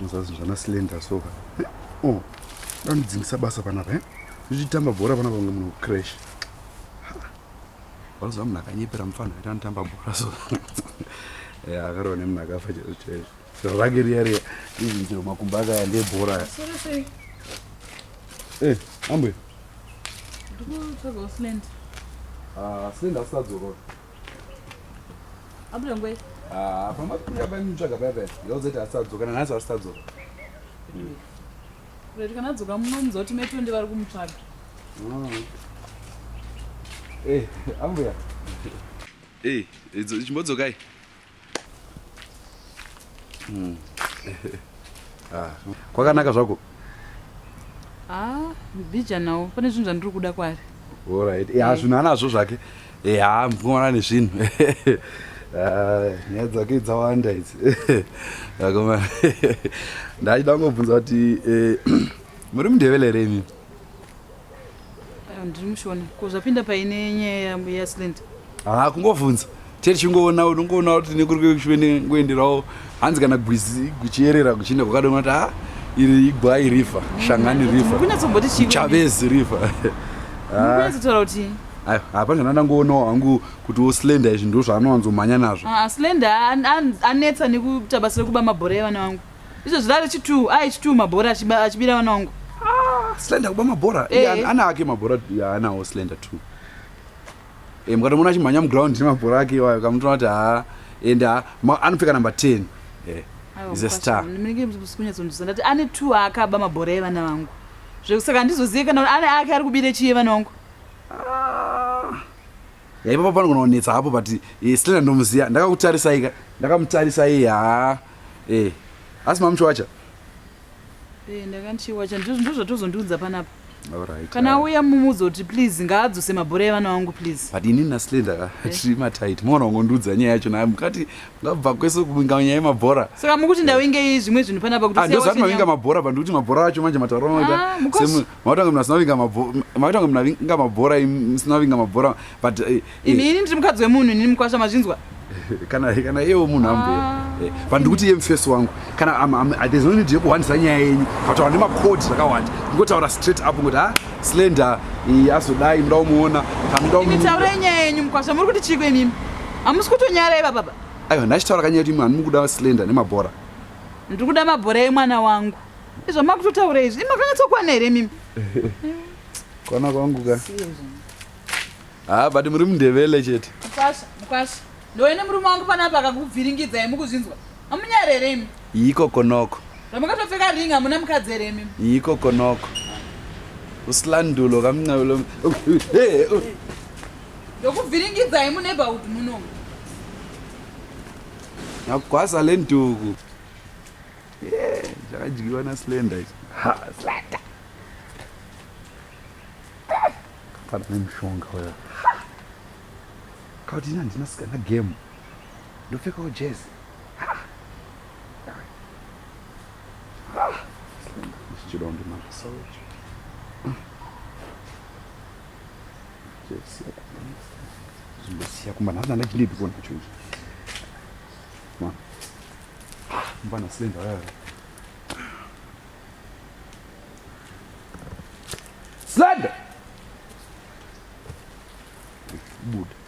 Muzazi zvana slender soka. Oh, ndandidzingisa basa panapa eh? Ndichitamba bhora panapa kunge munhu crash. Vanoziva munhu akanyepera mufana aita anotamba bhora so. Yeah, akarova nemunhu akafa chaizvo chaizvo. Zviro rake riya riya. Izvi ndiro makumbo akaya ndebhora. Sorry sei. Eh, ambuya. Ndikutsvaga slender. Ah, slender asadzoka. Abuda ngwai? Ah, pamapinda pamutsvaga paya paya. Ndaudzati asadzoka nanhasi asadzoka. Right, kana adzoka munomuudza kuti mai Tonde vari kumutsvaga. Eh, ambuya. Eh, idzo chimbodzokai. Ah, kwakanaka zvako. Ah, bija nawo. Pane zvinhu zvandiri kuda kwaari. Alright. Ya zvinhu anazvo zvake. Ya mukomana nezvinhu. Ah, nyaya dzake dzawanda idzi. Akomana. Ndachida kungobvunza kuti eh, muri mundevele here imi? Ah, ndiri mushona. Ko zvapinda paine nyaya yaSlend? Ah, kungovhunza. Chete chingoona unongoona kuti nekuri kushuvene ngoenderawo hanzi kana gwizi guchiyerera kuchienda kwakadonga kuti ah iri igwa irifa shangani rifa Kunyatsomboti chii? Chavez rifa. Kunyatsotaura kuti Aiwa, hapana zvandangoonawo hangu kuti wo Slender izvi ndozvaanowanzomhanya nazvo. Ah, Slender anetsa nekuita basa rekuba mabhora evana vangu. Izvo zvirari chitu, ai chitu mabhora achibira vana vangu. Ah, Slender kuba mabhora. Iye ana ake mabhora yaanawo Slender too. Eh, mukatomuona achimhanya muground nemabhora ake iwayo kamutoona kuti haa and haa anopfeka number 10. Eh, is a star. Munenge musinyatsonzwisisa ndati ane two akaba mabhora evana vangu. Saka handizozive kana ane ake ari kubira chii evana vangu. Ah. Ya ipapo panogona kunetsa hapo but eh, Slender ndomuziva ndakakutarisai ka ndakamutarisai haa eh asi mamuchiwacha Eh, ndakandichiwacha ndizvo ndozvatozondiudza panapa. Alright. Kana auya mumuudze kuti please ngaadzose mabhora evana vangu please. But inini naSlender ka tiri matight. Muona wangondiudza nyaya yacho naye mukati ngabva kwese kuvinga nyaya yemabhora. Saka mukuti ndawingei zvimwe zvinhu panapa kuti Ah, ndozvati mavinga mabhora but ndikuti mabhora acho manje matauro anoita Ah, mukosha. semu makuti munhu asina kuvinga mabhora makuti munhu avinga mabhora musina kuvinga mabhora but eh, eh, Ini ini ndiri mukadzi wemunhu inini mukwasha mazvinzwa. Kana kana iyewo munhu ambuya. Ah. Eh, but ndikuti iye mufesi wangu kana there's no need yekuhwandisa nyaya yenyu kutaura nemakodi zvakawanda kungotaura straight up ngoti ha Slender azodai muda kumuona kamuda Imi taurai nyaya yenyu mukwasha muri kuti chiko imimi. Hamusi kutonyara iva baba. Aiwa ndachitaura kanyaya kuti imwe handimukuda Slender nemabhora. Ndiri kuda mabhora emwana wangu. Izvo makutotaura izvi. Imi makanyatsokwana here imimi? Kwana kwangu ka. Ha but muri mundevele chete. Mukwasha, mukwasha. Ndoene murume wangu panapa akakubviringidzai mukuzvinzwa. Hamunyare here imi? Iko konoko. Zvamakatopfeka ring hamuna mukadzi here imi? Iko konoko. Usilandulo kamncabelo. Hey. Ndokubviringidzai muneighborhood munomu. Nyakugwaza le nduku. Yeah, chakadyiwa na Slender ichi. Ha, Slender. Kana nemushonga uyo. Kauti ini handina sikana game. Ndopfekawo jezi. Chichida kundimamisa ichi. Zvindosiya kumba nhasi ndandachindibiko nacho ichi. Mfana Slender uyo. Slender! Buda.